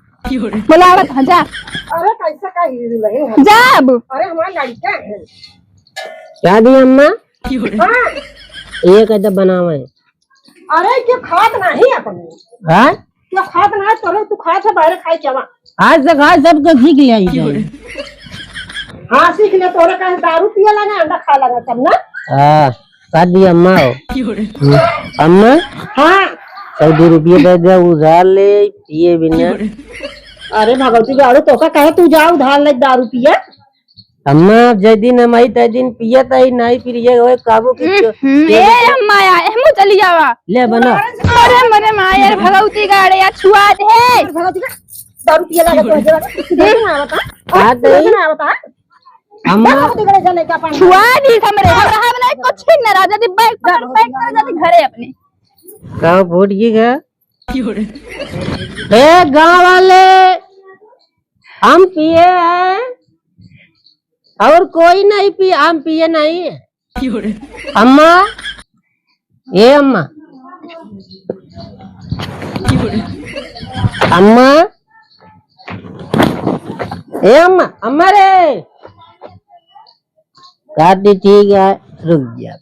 बोला, "आवत हाँ, जा।" अरे, कैसा का हीरो नहीं है? जा अब। अरे, हमारा लड़का है। क्या दी अम्मा? हाँ। ये कैसे बनावे? अरे, क्यों खात नहीं अपने? हाँ? क्यों खात ना है? तोरे तू खात है, बाहर खाए क्या? आज से खा, सबके सीख लिया ही जाए। हाँ, सीख ले, तोरे कहीं दारू पिए लगा, अंडा खाए लगा सब ना। हाँ, कर दी अम्मा हो। अम्मा? हाँ। सौ दो रुपये दे दे, उधार ले, पिए बिना। अरे भगवती गाड़ू, तो का कहे तू जा उधार ले दारू पिए? अम्मा, जय दिन हम आई, तय दिन पियत आई, नहीं पिए होए, काबू की हम्म, क्यों, हम्म, क्यों ए, बता? अम्मा, या, ए, मुँह चली जावा। ले बना। अरे, मरे माँ, यार, भगवती गाड़े, यार, छुआ दे। भगवती का दारू पिए लगा, तो जरा, देख ना आवता। हाँ, तो देख ना आवता। अम्मा। भगवती गाड़े जाने का पानी। छुआ दी हमरे, हम रहा बनाए, कुछ भी ना रहा, जल्दी बैग पकड़, पैक कर, जल्दी घरे अपने। का फूट गई का? ए, गाँव वाले, हम पिए हैं और कोई नहीं पिए, हम पिए नहीं। अम्मा, ए अम्मा, अम्मा, ए अम्मा, अम्मा रे, काटी ठीक है, रुक जा।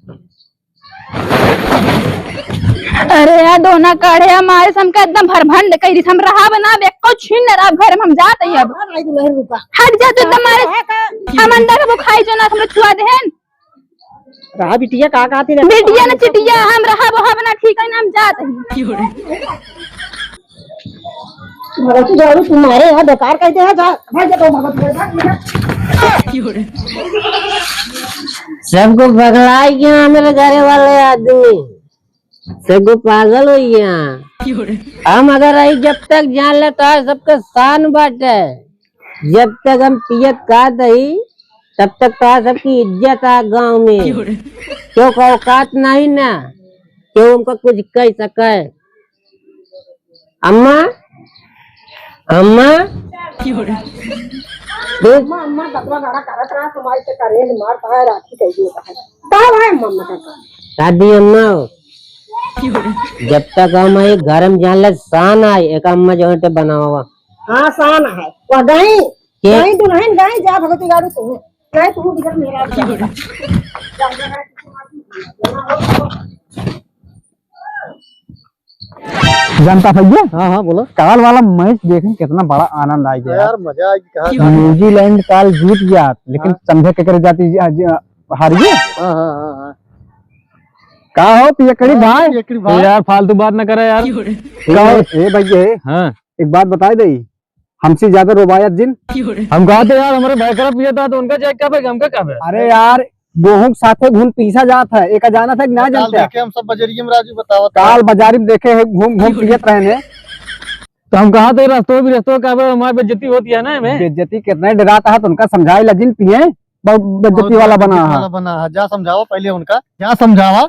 अरे यार, दोना काढ़े हमारे से हमका एकदम भरभंड कइ दिस, हम रहब ना, अब एको छीन न रहब घर में, हम जात ही अब। हाँ, भाई, दुल्हन रुका। हट जा तू एकदम मारे। है का? हम अंडा के बुखाई जो ना हमरे छुआ देहन। रहा बिटिया, का कहती ना? बिटिया ना चिटिया, हम रहब ओहब ना, ठीक है ना, हम जात ही। भगवती बाबू, तुम्हारे यहाँ बेकार कहते हैं, जा, भाग जा, तो भगवती बाबू, भाग, भाग। सबको पगला गया मेरे घरे वाले आदमी, सबको पागल हो गया। हम अगर रही जब तक जान ले तो सबके शान बाटे, जब तक हम पियत खात ही तब तक तो सबकी इज्जत आ गाँव में। क्यों का औकात नहीं ना, क्यों हमको कुछ कह सके। अम्मा, अम्मा। अम्मा, अम्मा, दतवा गाड़ा करत रहा, तुम्हारे से करेंट मार पाए, राखी कह दिए। का भाई अम्मा, अम्मा का? दादी अम्मा हो। जब तक हम एक घर में जान ले, शान आए, एक अम्मा जो है, ते बनावा। हाँ, शान है। वह गई, के? गई दुल्हन गई, जा भगवती गाड़ी तू। गई तू बिगड़ मेरा। जानता भैया? हाँ, हाँ, बोलो। काल वाला मैच देखे कितना बड़ा आनंद आ गया। यार, मजा आ गया। न्यूजीलैंड काल जीत गया, लेकिन हाँ। समझे के करे जाती जी, जी, हार गए। हाँ, हाँ, हाँ, हाँ। का हो पियकड़ी हाँ, भाई? पियकड़ी भाई। ए यार, फालतू बात ना करे यार। का हो? ए भैया, हाँ। एक बात बताई दे, हमसे ज्यादा रोबायत जिन। हम कहा थे यार, हमारे भाई खराब पिया था, तो उनका जाए क्या भाई, हमका क्या भाई? अरे यार, गेहूं के साथे घुन पीसा जात है, एका जानत है कि ना काल जानते? देखे हम सब बजरिया में राजू बतावत काल है। बाजारी में देखे है, घूम घूम पियत रहने। तो हम कहा थे रस्तों भी रस्तों का भाई, हमारी बेइज्जती होती है ना हमें। बेइज्जती कितना डराता है, तो उनका समझाए ला जिन पिए, बहुत बेइज्जती बहुत वाला बना बेइज्जती है। वाला बना है। जा समझावा पहले उनका, जा समझावा।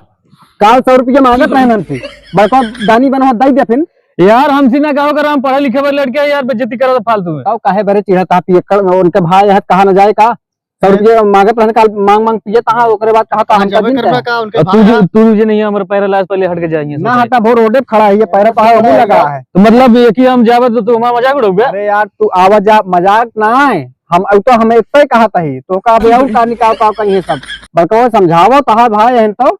काल सौ रुपया मांगत रहन हमसे, बड़का दानी बनवा दई दे फिन। यार, हमसे ना कहो कर, हम पढ़े लिखे वाले लड़के हैं यार, बेइज्जती करो तो फालतू में। काऊ काहे बरे चिढ़त आप, ये कर, उनके भाई है, कहा न जाए का? सौ रुपया मांगत रहन, काल मांग मांग पिए तहा, ओकरे बाद कहा था हाँ, हमका जाबे दिन करबा का? का उनके अब तू भाई जो, है। तू जो नहीं है, हमारे पैरा लाज पहले हट के जाएंगे ना, सबसे। हटा, बहुत रोडे पे खड़ा है, ये पैरा पहा वो लगा है। तो मतलब, ये कि हम जाबे तो तू हमारा मजाक उड़ाओगे? अरे यार, तू आवा जा, मजाक ना है, हम, अब तो हमें इतना ही कहा था ही, तो का अब और का निकाल पाओ कहीं ये सब, बड़का समझावा तहा भाई है तो।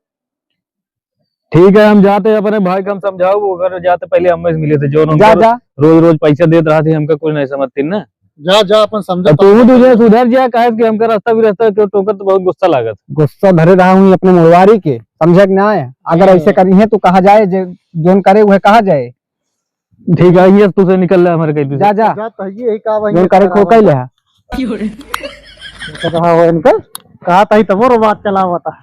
ठीक है, हम जाते हैं अपने भाई का, हम समझाओ, वो घर जाते पहले हम से मिले थे, जो जा, उनका जा। रोज रोज पैसा देत रहा थे, हमका कुछ नहीं समझती ना। जा, जा, अपन समझा तो तू पाओ। तुझे सुधर जा, काहे कि हमका रास्ता भी रास्ता क्यों टोकर तो बहुत गुस्सा लागत। गुस्सा धरे रहा हूँ अपने मुड़वारी के, समझे कि ना है? अगर हाँ। ऐसे करी है तो कहा जाए, जे जोन करे वह कहा जाए। ठीक है, ये तू से निकल ले हमारे कहीं जा, से। जा। जा, तो ये का वही जोन करे खो कह ले। कहा हो इनका? कहा था ही तब वो बात चला हुआ था।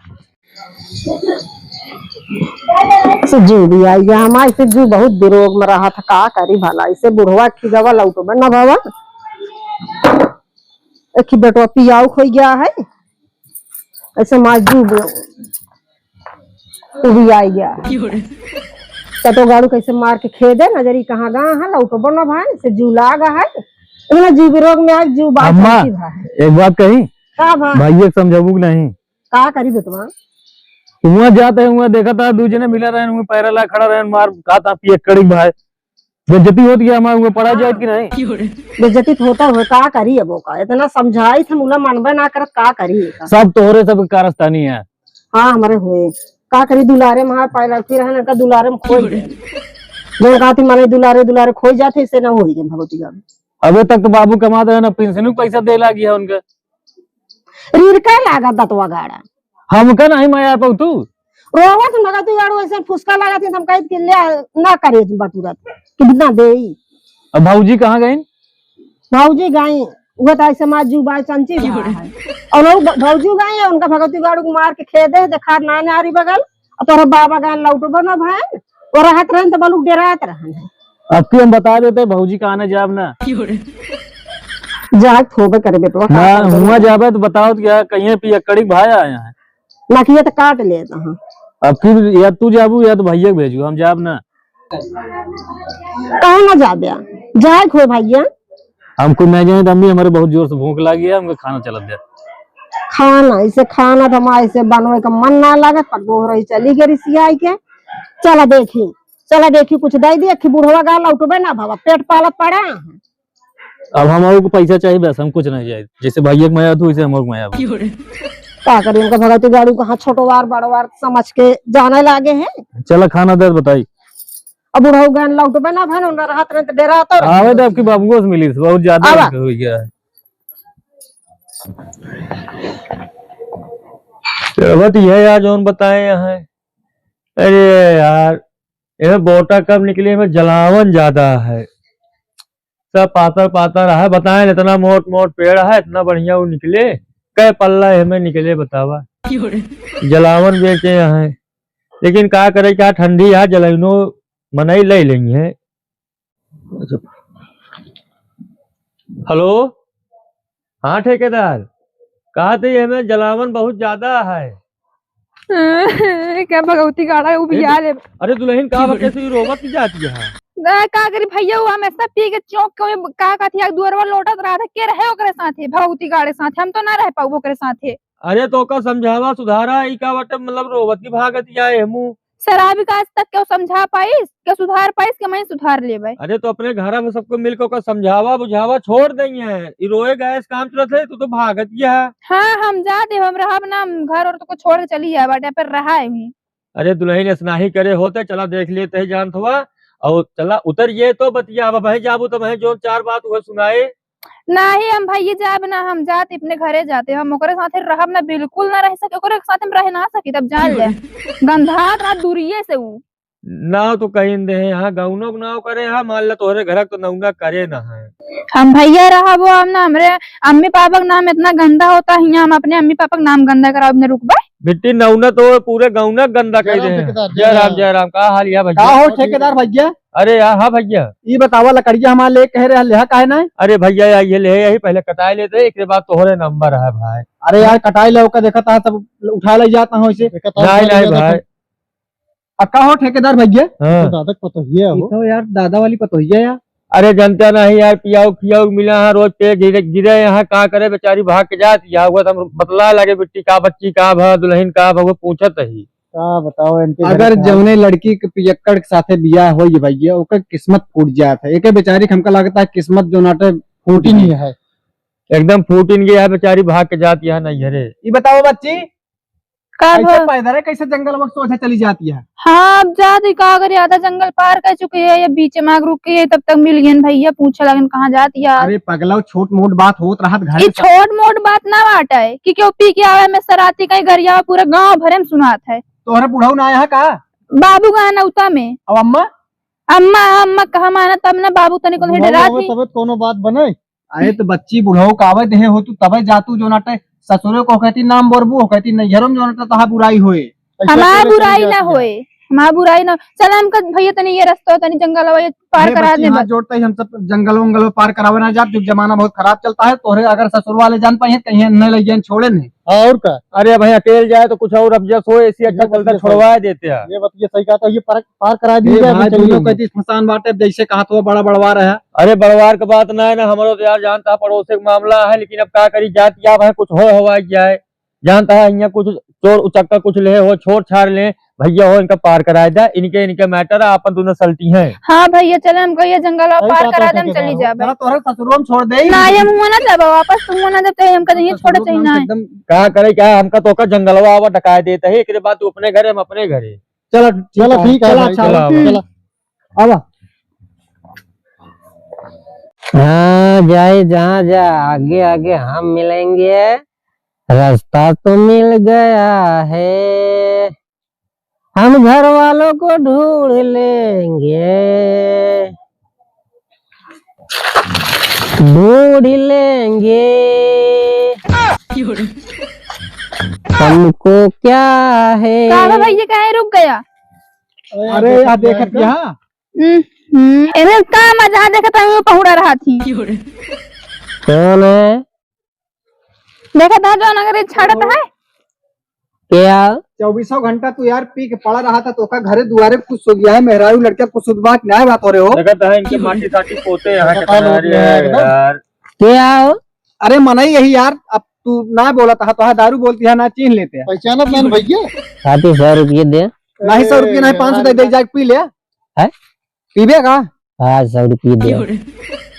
सिज्जू भी आई गया, हमारे सिज्जू बहुत विरोग में रहा था, का करी भला, इसे बुढ़वा खिजावा लौटो बे ना भवन। एक ही बेटवा पियाऊ खोई गया है, ऐसे मार जू भी, वो भी आई गया है। कतो गाड़ू कैसे मार के खेदे, नजरी कहाँ गा है, लौटो बे ना भाई, सिज्जू लाग है, इतना जीव विरोग में आज जीव बात अम्मा, करती भा है। एक बात कही, का भा? भाई एक समझाबू कि नहीं? का करी बेटवा? हुआं जात है, हुआं देखत है, दू जने मिला रहे, हुआं पैरा ला खड़ा रहे, मार खात है पियकड़ी भाई। बेइज्जती होत गया हमार, हुआं पड़ा जात कि नहीं? बेइज्जती तो होता हुआ, का करी अब ओका? इतना समझाई थे, मुला मानबे ना करत, का करी एका? सब तोहरे सब कारस्तानी है। हाँ, हमारे हुए। का करी, दुलारे में हाथ पाए लगती रहे ना, का दुलारे में खोई गए। जो कहती माने दुलारे, दुलारे खोई जाते, इससे ना होई गए भगवती गाड़ी। अबे तक तो बाबू कमात रहे ना, पेंशनों का पैसा दे लागी है उनके। रीर का लागत दतवा गाड़ा। हमका नहीं मया पाऊ तू। रोवत मगा तू गाड़ू ऐसे फुसका लागत है, हम कहित कि ले ना करे बटुरत। कितना देई? अब भौजी कहाँ गईन? भौजी गई, वो तो ऐसे मार जू बाय चंची बा है। और वो भ-, भौजी गई है, उनका भगवती गाड़ू को मार के खेदे, देखा ना नारी बगल। और तोहरा बाबा गान लौटबो ना भैन, वो रहत रहन तो बलुक डेरात रहन है। अब की हम बता देते, भौजी का आने जाब ना। जाए होबे करे बेटवा, का ना, करबे हुआ ना? जाबे तो बताओ तो क्या, कहीं पियकड़ी भाई आया है। ना कि ये तो काट लेता हूँ। अब की या तू जाबू या तो भैया के भेजू, हम जाब ना। काहे ना जाबे? जाए खो भैया। हम कुछ नहीं जाने, अम्मी, हमारे बहुत जोर से भूख लगी है, हमको खाना चला दे। खाना, इसे खाना तो हमारे से बनवे का मन ना लागत, पर गोहरई चली गई रिसियाई के। चला देखी, चला देखी, कुछ दे दी, अखी बुढ़वा गा लौटबे ना बाबा, पेट पालत पड़ा। अब हम और को पैसा चाहिए, बस हम कुछ नहीं चाहिए, जैसे भैया के मया तू, वैसे हम और मया। का करी, उनका भगवती गाड़ी कहाँ छोटवार बड़वार समझ के जाने लागे हैं। चला खाना दे बताई। अब बुढ़ऊ गए लौटबे ना भन, उनका रहत रहे तो डेरा तो रहे। आवे तो आपकी बाबुओ से मिली, बहुत ज्यादा आवा। हो गया है। तो बत यह यार जौन बताए यहाँ, अरे यार, ये बोटा कब निकले, में जलावन ज्यादा है। सब पातर पातर है, बताएं, इतना मोट मोट पेड़ है, इतना बढ़िया वो निकले, कै पल्ला हमें निकले, बतावा। जलावन बेचे हैं, लेकिन का करे, क्या ठंडी है, जलैनो मनई ले लेंगे। हेलो, हाँ ठेकेदार, कहा थे हमें जलावन बहुत ज्यादा है। क्या भगवती गाड़ा है, वो भी ए, आ ले। अरे दुल्हन, का बा, कैसे रोवत जाती है? ना, का करी भैया, वो हमेशा पी के चौंक के वही का कहती है, दुअरवा लोटत रहा था, के रहे ओकरे साथे, भगवती गाड़े साथे, हम तो ना रह पाऊ ओकरे साथे। अरे तो ओका समझावा, सुधारा, ई का बाटे, मतलब रोवत की भागत या एमू। शराबी का आज तक केहू समझा पाइस, केहू सुधार पाइस, कि मैं सुधार लेबै? अरे तो अपने घर में सबको मिलके ओका समझावा, बुझावा, छोड़ देंगे। ई रोए गाए से काम चलत है, तू तो भागत गया है। हाँ, हम जा दे, हम रहब ना, हम घर और तो छोड़ के चली जाए बाटे, पर रहा है वहीं। अरे दुल्हन, ऐसा नहीं करे होते, चला देख लेते हैं, जानत हुआ, और चला उतर ये तो बतिया, अब भाई जाबू तो भाई जो चार बात हुआ सुनाए। नाही, हम भैया जाब ना, हम जात अपने घरे जाते, हम ओकरे साथे रहब ना, बिल्कुल ना रह सके, ओकरे साथे हम रह ना सकी, तब जान ले। गंधात रहा दूरिये से ऊ। नाव तो कहीं दे, यहाँ गौनो के नाव करे, यहाँ मान ला तोहरे घर के तो नौना करे ना है। हम भैया रहब, हम ना, हमरे अम्मी पापा के नाम इतना गंदा होता है, यहाँ हम अपने अम्मी पापा के नाम गंदा कराओ, अपने रुकबे। बिट्टी नौना तो पूरे गौना गंदा जय कर राम दे। ठेकेदार, जय जय राम, राम। जय राम, का हाल है भैया? का हो ठेकेदार भैया? अरे यार, हाँ भैया। ई बतावा, लकड़िया हमार ले कहे रहे, लेहा काहे ना? अरे भैया यार, ये ले यही पहले कटाए लेते, एक बाद तोहरे नंबर है भाई। अरे यार, कटाए ले, ओका देखा था सब उठा ले जाता हूँ इसे। देखा था नहीं, उठा ले नहीं जाता भाई। था। अब का हो ठेकेदार भैया? हाँ। तो दादा के पतोहिया हो। ई तो यार दादा वाली पतोहिया यार। अरे जनता नहीं यार, पियाऊ खियाऊ मिला है, रोज पे गिरे, गिरे यहाँ का करे बेचारी भाग के जात, या हुआ तो हम बतला लगे बिट्टी का बच्ची का भा दुल्हन का भा, वो पूछत ही। का बताओ इनके घरे अगर का जौने लड़की के पियक्कड़ के साथे बियाह होई भैया, ओकर किस्मत फूट जात है। एके बेचारी के हमका लगता है किस्मत जो नाटे फूट फूटी नहीं है। है। एकदम फूट इन गया है बेचारी, भाग के जात यहाँ नहीं है रे। ई बताओ बच्ची, का कैसे भा? पैदल है, कैसे जंगल वक्त सोझे चली जाती है? हाँ, अब जात ही का करी, आधा जंगल पार कर चुकी है, ये बीच में आग रुक गई है, तब तक मिल गए भैया, पूछे लगन कहाँ जात यार। अरे पगला, छोट मोट बात होत रहत घर ई में। छोट मोट बात ना बाटे कि केहू पी के आवे में सराती कहीं गरिया पूरा गांव भरे में सुनात है। तोहरे बुढ़ऊ ना आया है का? बाबू का नौता में। अब अम्मा? अम्मा, अम्मा कहा माना तब ना बाबू तनी को बुढ़ऊ डरा आवे थी। तबे तो कोनो बात बने। अरे तो बच्ची बुढ़ऊ का आवे देहे हो तू तबे जातू जो नाटे ससुरे को कहती नाम बोरबू हो कहती नैहरों में जो नाटे तहा बुराई होए। ऐसा हमार करे बुराई चली ना जाती है। होए, हमार बुराई ना। चल हमका भैया तनी ये रास्ता तनी जंगल हवा ये पार अरे करा बच्ची, दे हाथ बस। जोड़ते ही हम सब जंगल वंगल पार करावे ना जाब, जो जमाना बहुत खराब चलता है। तोहरे अगर ससुर वाले जान पाए कहीं न ले जाए छोड़े नहीं। और का? अरे भाई अकेले जाए तो कुछ और अब जस हो, ऐसी अच्छा ये चलता बतिया सही। छुड़वा देते हैं। ये बतिया सही कहा था, ये पार, पार करा दी ए जाए, भाई, चलिए दोनों हम। कहती फसान बाटे, जैसे कहा तो बड़ा बड़वा रहा। अरे बड़वार के बात ना है ना, हमारो तो यार जानता है पड़ोसे के मामला है, लेकिन अब का करी जात या भाई कुछ हो हवा जाए। जानता है, यहाँ कुछ चोर उचक्का कुछ ले हो, छोड़ छाड़ ले, भैया हो, इनका पार कराए दे, इनके, इनके matter है, अपन दोनों सलटी हैं। हाँ भैया, चले, हमको ये जंगल सही पार बात करा है, दे, हम ठेकेदार चली हो। जाबे। चला, तोहरे ससुरो में छोड़ दे। ना, ये मुँह ना जाबे वापस, तुम मुँह ना जाते, हमका नहीं छोड़े ससुरो चाहिए में ना। एकदम का करे, क्या हमका तो का जंगलवा आवा ढकाए देता है, एकरे बाद तू अपने घरे, हम अपने घरे। चला, ठीक चला, है, ठीक है चला, भाई, चला, चला। चला। आवा। हाँ, जाए जहाँ जा, आगे आगे हम मिलेंगे, रास्ता तो मिल गया है, हम घर वालों को ढूंढ लेंगे, ढूंढ लेंगे, हमको क्या है। का बा भैया, काहे रुक गया? अरे यार, देखत क्या? हम्म, हम्म। एमे का मजा देखत है, वो पहुड़ा रहा थी। कौन है? देखत है, जो नगरी छाड़त है। क्या? चौबीसों घंटा तू यार पी के पड़ा रहा था, तो का घरे दुआरे कुछ सो गया है, मेहरारू लड़का कुछ सुध बात न्याय बात हो रहे हो। देखत है, इनके माटी साटी पोते यहाँ के पता नहीं तनारी क्या है एकदम। यार। क्या हो? अरे मनई यही यार, अब तू ना बोलत है, तो दारू बोलती है, ना चीन लेते हैं। पहचानत नहीं भैया। खाती सौ रुपये दे। नहीं, सौ रुपये नहीं, पाँच सौ दे, दे, जाके पी ले। हैं? पीबे का? हाँ, सौ रुपये दे। एक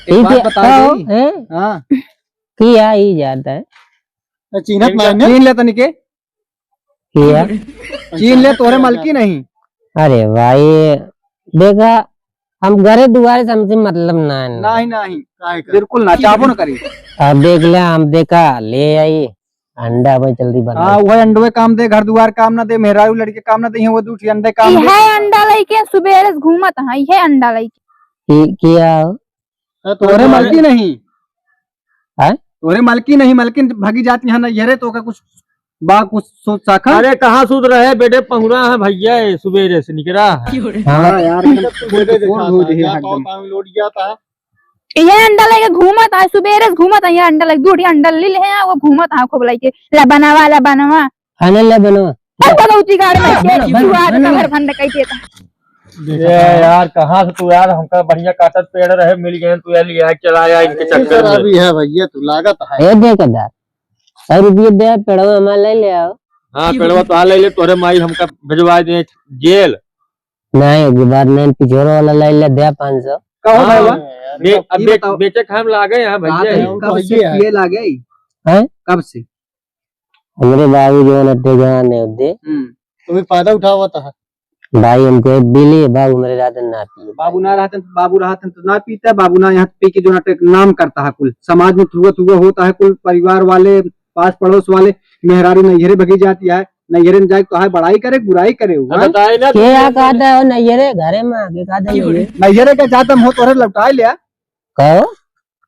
ठीक बात है, बता आओ, दे। हैं? हाँ। किया ही जाता है। ए, चीन्हत इनका ना है ना? चीन्ह ले तनिके। किया? चीन्ह ले, तोहरे मलकिन नहीं। अरे भाई, देखा, हम घरे दुआरे से हमसे मतलब ना है ना। नहीं, नहीं, काहे का? बिल्कुल ना, चाहबो ना करी। अब देख ले, हम देखा, ले आई, अंडा भाई जल्दी बना। हाँ, वह अंडवे काम दे, घर दुआर काम ना दे, मेहरारू लड़के काम ना दे, वो दू ठे अंडे काम दे। इहे अंडा लइके सुबेरे से घूमत है, इहे अंडा लइके। कि-, किया? हाँ, तोहरे तोहरे मलकिन नहीं। हैं? तोहरे मलकिन नहीं, मलकिन भागी जाती है ना, ये रे तो का कुछ बा, कुछ सोच साखा? अरे कहाँ सुत रहे बेटे, पहुना है भैया, ये सुबेरे से निकरा है। हाँ। हाँ यार, एकदम सुबेरे से फोन हो रही है एकदम। ये अंडा लेके घूमत है, सुबेरे से घूमत है, ये अंडा लेके, दू ठे अंडा ले ले हैं, वो घूमत है खूब लेके, "ला बनावा, ला बनावा।" खाने ला बनावा। अब भगौती गाड़ में बना, के बना, सुआद बना, का बना। भर भंड कह देता। ये यार, कहाँ से तू यार, हमका बढ़िया काटत पेड़ रहे, मिल गए, तू यार, लिया चला आया इनके चक्कर में। अभी है भैया, तू लागत है। ए, देख दा, सौ रुपये दे, पेड़वा हमार ले ले आओ। हाँ, पेड़वा तो ले ले, तोरे माई हमका भिजवा दे जेल। नहीं, होगी बात नहीं, पिछोर वाला ले ले, दे पाँच सौ। का हो भाई, हाँ, वाह? बे-, अब ये बे-, बताओ। बेचे खाए में लागे हैं भैया। कब से पिए लागे? हैं? कब से? हमरे बाबू जो नट्टे जवान है दे। हम्म। तो भी फायदा उठावत है। भाई हमको एक बीली है, बाबू मेरे रहते ना पिए। बाबू ना रहते, बाबू रहते तो ना पीते, बाबू ना यहाँ पी के जो नट्टे नाम करता है कुल। समाज में थुआ थुआ होता है कुल, परिवार वाले, पास पड़ोस वाले, मेहरारू नैहरे भगी जाती है, नैहरे में जाके तो है बड़ाई करे, बुराई करे हुआ। बताए ना के तुमने। क्या कहता है नैहरे, घरे में आके कहता है नैहरे। नैहरे का जाता हम हो तोहरे लौटाए लिया। कहो?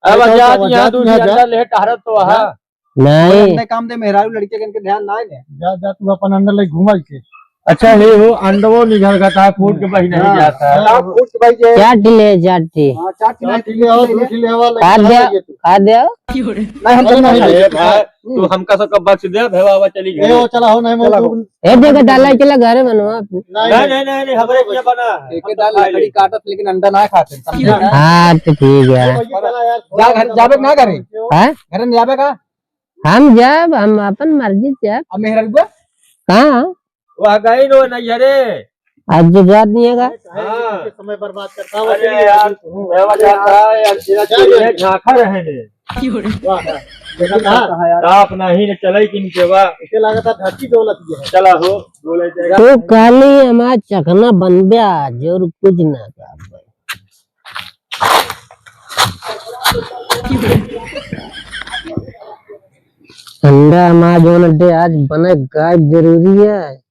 अब अरे, जात तो यहाँ जात दूसरी यहाँ अंडा जात। ले टहरत तो आहा। हाँ। नहीं। अंडे काम दे, मेहरारू लड़के के इनके ध्यान ना ले। जा, जा, तू अपन अंडा ले घूमा के। अच्छा, हे हो, अंडवो निकल गया था, फूट के बही नहीं हाँ। जाता है। हाँ, फूट के बही जाए। चार टिले, चार टी। हाँ, चार टिले, चार टिले और दो टिले वाला काट दे, काट दे। नहीं, हम तो अरे, नहीं नहीं, ले। भाई, तू हमका सब बख्श दे, भेवा, चली ए, गई। वो चला हो, नहीं, चला हो। ए, देखो, डाला चला घरे बनवा। नहीं, नहीं, नहीं, नहीं, हमरे किया बना है। एक हम तो डाल खा लकड़ी ले। काटत, लेकिन अंडा ना खाते, समझे? हाँ, तो ठीक है। जा घर, जाबे ना घरे? हाँ? घर में जाबे का? हम जाब, हम अपन मर्जी से जाब। अब मेहररुआ? कहाँ? वह गई नो नैहरे। आज जो जात नहीं है का? हाँ। समय बर्बाद करता है, अरे यार, मैं जाता है यार, तेरा चलिए झांखा रहे ने। वाह, देखा था? आप नहीं ने चले कि नहीं सेवा? इसे लगा था धरती डोलत ये है। चला हो, डोले जाएगा। तो खाली हमार चखना बनबे आज और कुछ ना करबे। अंडा हमार जौन अड्डे आज बने गायब जरूरी है,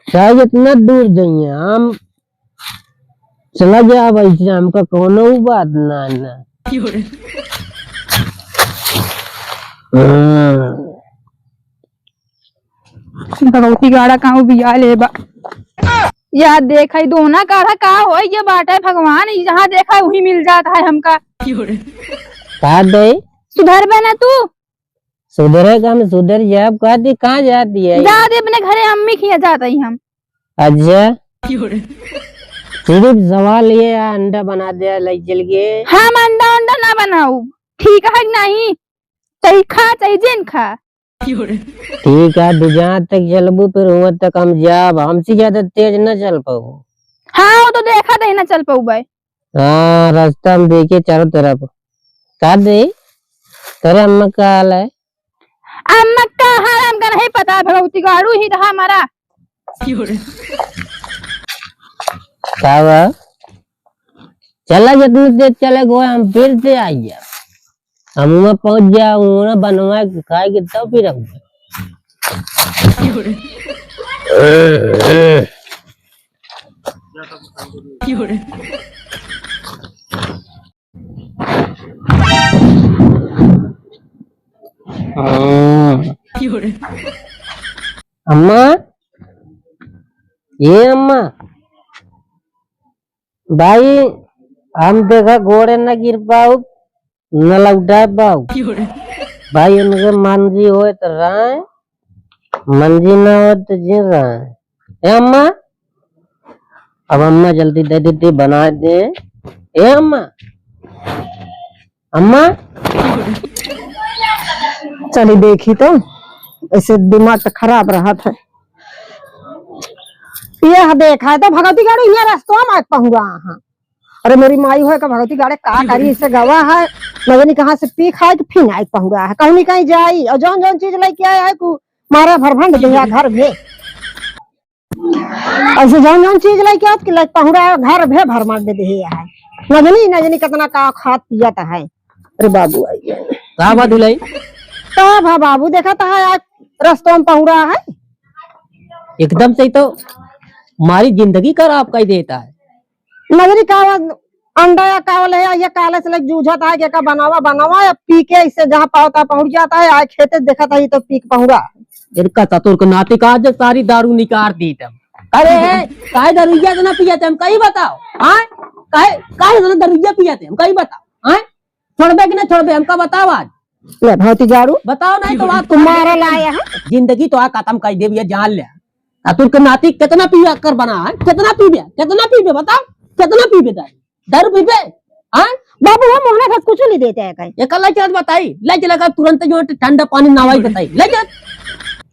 चाहे जितना दूर जाइए, हम चला जाब ऐसे, हमका कौनो बात ना, ना। हाँ। भगवती गाड़ा कहूँ बिया ले बा। या देखा, ई दोना काढ़ा का होई ये बाटे भगवान, ई जहाँ देखा वही मिल जात है हमका। का दे? सुधरबे ना तू? सुधरे का हम सुधर जाब, कहती कहाँ जाती है? जा दे अपने घरे, अम्मी खिया जात ही हम। अच्छा, सिर्फ सवाल ये है, अंडा बना दे, लई चल के। हम अंडा उंडा ना बनाऊ, ठीक है कि नहीं? चाहे खा, चाहे जिन खा। ठीक है, तू जहाँ तक चलबू, फिर वहाँ तक हम जाब। हमसे ज्यादा तेज न चल पाबू। हाँ, वो तो देखा थे ना चल पाऊ भाई। हाँ, रास्ता हम देखे चारों तरफ। का दे? तेरे अम्मा का हाल है? अम्मा का हाल हमका नहीं पता, भगवती गाड़ू ही रहा हमारा। का बा? चला, जितनी तेज चले को हम फिर से आ गया। हम वहाँ पहुँच गया, वहाँ बनवा के खाए के तब फिर हम। हाँ। अम्मा, ये अम्मा, भाई, हम देखा गोड़े न गिर पाऊ, न लौटा पाऊ। भाई, उनके मंजी होए तो राय, मंजी ना होए तो जिन राय। ए अम्मा, अब अम्मा जल्दी दे देती, बना दे। ए अम्मा, अम्मा। चली देखी तो, ऐसे दिमाग तो खराब रहत है। यह देखा है तो भगवती गाड़ी यहाँ रस्तवा में पहुँचा है। अरे मोरी माई होए का भगवती गाड़े का करी, इसे गवा है। न जानी कहाँ से पी खाए के फिर आए पहुँड़ा है, कहूँ नहीं कहीं जाई। और जौन जौन चीज लेके आए है, कु मारा भरभंड देहे घर में। ऐसे जौन जौन चीज लेके आवत कि लाइक पहुँड़ा घर भे भर मार दे देहे है। न जानी, न जानी कितना का खात पियत है। अरे बाबू आई गए। का बा दुलही? का भा बाबू, देखत है आज रस्तों में पहुँड़ा है। एकदम से ही तो हमारी जिंदगी खराब कर देता है। नजरी का आवाज, अंडा या कावल है, ये काले से लग जूझत है कि का बनावा, बनावा, या पी के इससे जहाँ पावता पहुँच जाता है, आए खेते देखत है, ये तो पी के पहुँड़ा। इनका ससुर के नाती का आज सारी दारू निकाल दी तम। अरे, काहे दारूया इतना पिया थे, हम कहीं बताओ, हाँ? काहे, काहे इतना दारूया पिया थे, हम कहीं बताओ, हाँ? छोड़बे कि ना छोड़बे, हमका बताओ आज। ले भौती झाड़ू, बताओ, नहीं तो बात तुम्हारा लाया है। जिंदगी तो आ खत्म कर दे भैया, जान ले। ससुर के नाती कितना पिया कर बना है, कितना पीबे, कितना पीबे, बताओ, कितना पीबे दारू? दारू पीबे? हाँ? बाबू, हम होना था, कुछ नहीं देते हैं कहीं। ये कल चल बताई, ले चला का तुरंत जो ठंडा पानी नवाई बताई, ले चल।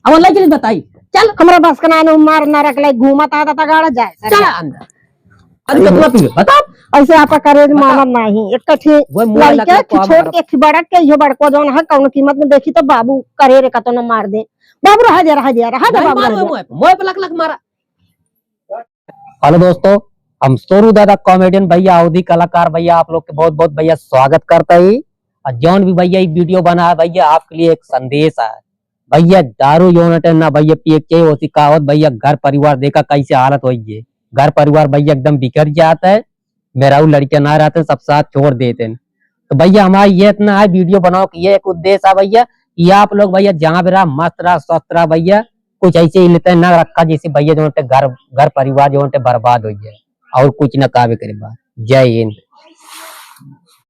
अब ले चल बताई, चल। हमरा बस का ना, मार नरक ले घूमत आता तगाड़ा जाए, सर। चल अंदर। अरे कितना पीबे, बताओ। ऐसे आपका करेज बता। मानत नहीं। एक कठी वो मुँह लड़के लगे की को छोड़ मारब। के की बड़क के, ये बड़को जौन है, कौनो कीमत में देखी तो बाबू करे रे कतो न मार दे। बाबू रहा दे, रहा दे, रहा दे, नहीं बाबू मारो, रहा दे। मुँह पे, मुँह पे लक लक मारा। हेलो दोस्तों, हम सोरू दादा कॉमेडियन भैया, अवधी कलाकार भैया, आप लोग के बहुत बहुत भैया स्वागत करता ही। और जौन भी भैया ये वीडियो बना है भैया, आपके लिए एक संदेश है। भैया दारू जौन हटे ना भैया पिए के चाहिए, ओसी का होत भैया घर परिवार देखा कैसे हालत होई है। घर परिवार भैया एकदम बिखर जाता है, मेहरारू लड़के ना रहते हैं, सब साथ छोड़ देते हैं। तो भैया हमारा ये इतना है वीडियो बनाओ कि ये एक उद्देश्य है भैया कि आप लोग भैया जहाँ भी रहा मस्त रहा, स्वस्थ रहा भैया, कुछ ऐसे ही लेते ना रखा जैसे भैया जौन हटे घर, घर परिवार जौन हटे बर्बाद होई है। और कुछ ना काबे करे बा। जय हिंद।